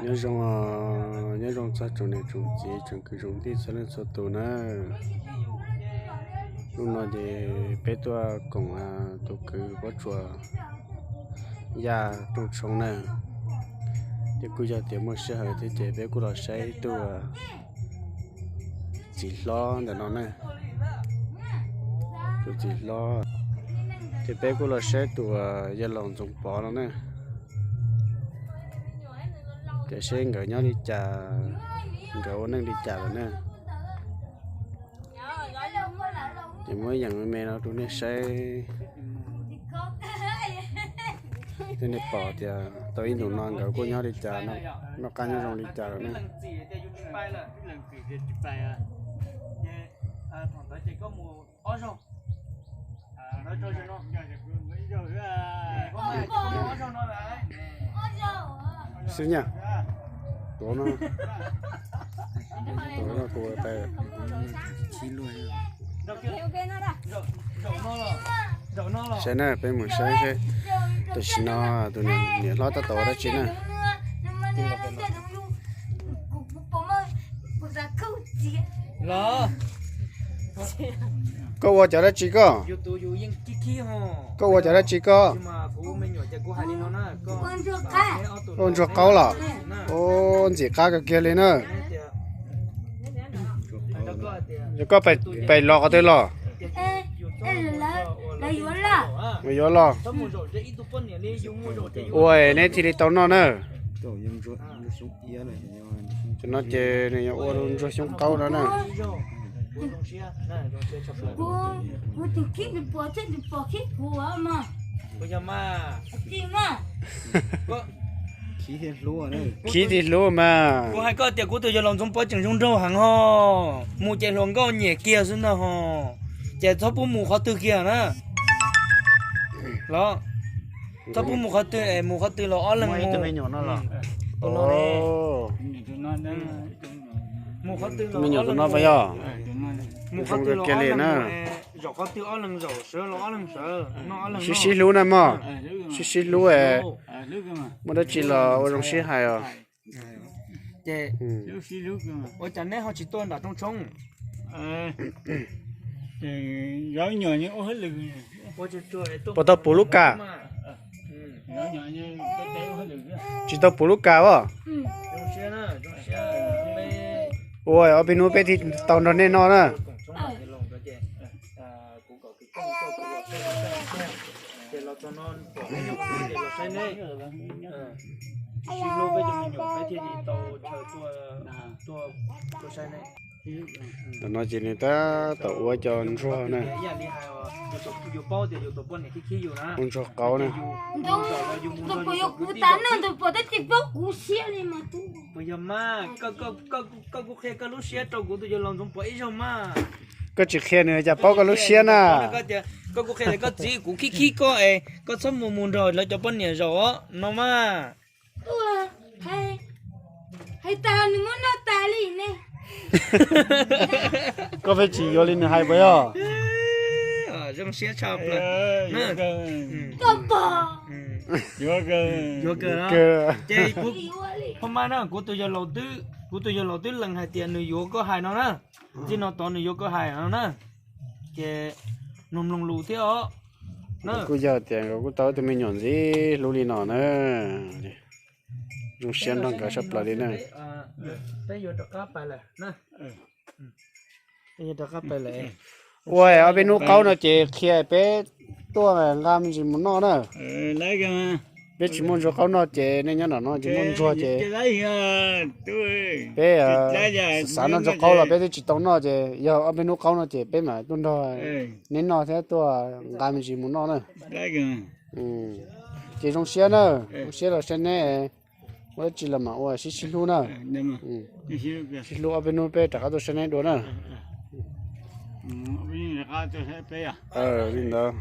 Nyob zoo, nyob zoo txog tsoom niam tsoom txiv tsoom kwv tsoom tij txhua leej txhua tus na. Hnub no ces peb tuaj koom tus kwv Pob Tsuas yaj rooj tshoob na. Ces kuj yog tias muaj sij hawm thiab ces peb kuj los saib tus txiv hlob ntawm no na. Tus txiv hlob, ces peb kuj los saib tus yawg laus Ntxoov Pov no na. Ces seb nkawd nyob li cas, nkawd ua neej li cas lawm na. Ces muab ib yam me me no rau nej saib. Thiab nej pom tias tau ib ntus no nkawd kuj nyob li cas, noj qab nyob zoo li cas lawm na. Xwb nyaj, tuav no, tuav no kuv tais. Saib na, peb mus saib seb tam sim no tus niam hlob tab tom ua dab tsi na. Koj ua cov dab tsi koj? Koj ua cov dab tsi koj? Ua ntsuag qaub los? Ua ntxim qab kawg kiag li na. Yog koj pais los qhov twg los? Yuav los. Ua neb thiaj li tau noj na. Cov no ces nws yuav ua ntsuag xyoob qaub no na. Khiv thiaj hlub mas. Kuv hais koj tias kuv tus yawg laus Ntxoov Pov tseem zoo nraug heev ho, mus ces hluas nkauj nyiam kiag xwb ntag ho, ces txhob pub mus qhov twg kiag na. Los, txhob pub mus qhov twg es mus qhov twg los ob leeg mus. Tus me nyuam tus no puas yog? Mus qhov twg los ob leeg na. Zaum qhov twg ob leeg zaum, sawv los ob leeg sawv, noj ob leeg noj. Sib sib hlub na mog, sib sib hlub es muaj dab tsi los ua zoo sib hais os. Ces ua cas neb ho tsis tuaj nram rooj tshoob? Puas tau puv lub kas? Tsis tau puv lub kas os. Ua ob peb hnub peb thiaj tau nrog nej noj na. Ntawm no ces nws tab tom ua cov ntsuag na. Ua ntsuag qaub na. Koj tsis qhia nws cas paub koj lub siab na. Koj kuj qhia koj txiv kuv khib khib koj es koj txhob mus mus nrog lawv cov poj niam zaum no mas. Hais tas nws muab noj tas li ne. Koj pheej tsis yuav li nws hais puas yog? Zoo siab tshaj plaws. Yuav kawg. Ces kuv, pha mas na, kuv tus yawg laus twb, kuv tus yawg laus twb lees hais tias nws yuav koj hais no na. Txij no tod nws yuav koj hais no na. Ces mloog mloog lus thiab os. Kuj yog tias nkawd kuj tau tus me nyuam ntxim hlub li no na. Zoo siab nrog nkawd saj plaws li na. Peb yuav rov qab pais lawm. Ua ob peb hnub qaub no ces qhia peb tuaj nqa me ntsis mus noj na. Peb tsis muaj ntsuag qaub noj ces nej nyob nram no tsis muaj ntsuag ces peb xav noj ntsuag qaub los peb twb tsis tau noj ces yog ob peb hnub qaub no ces peb mam tuaj nrog neb noj thiab tuaj nqa me ntsis mus noj na. Ces zoo siab na, zoo siab los saib neb, ua dab tsi los mam ua sib sib hlub na. Sib hlub ob peb hnub peb rov qab tuaj saib neb dua na. Li ntawd.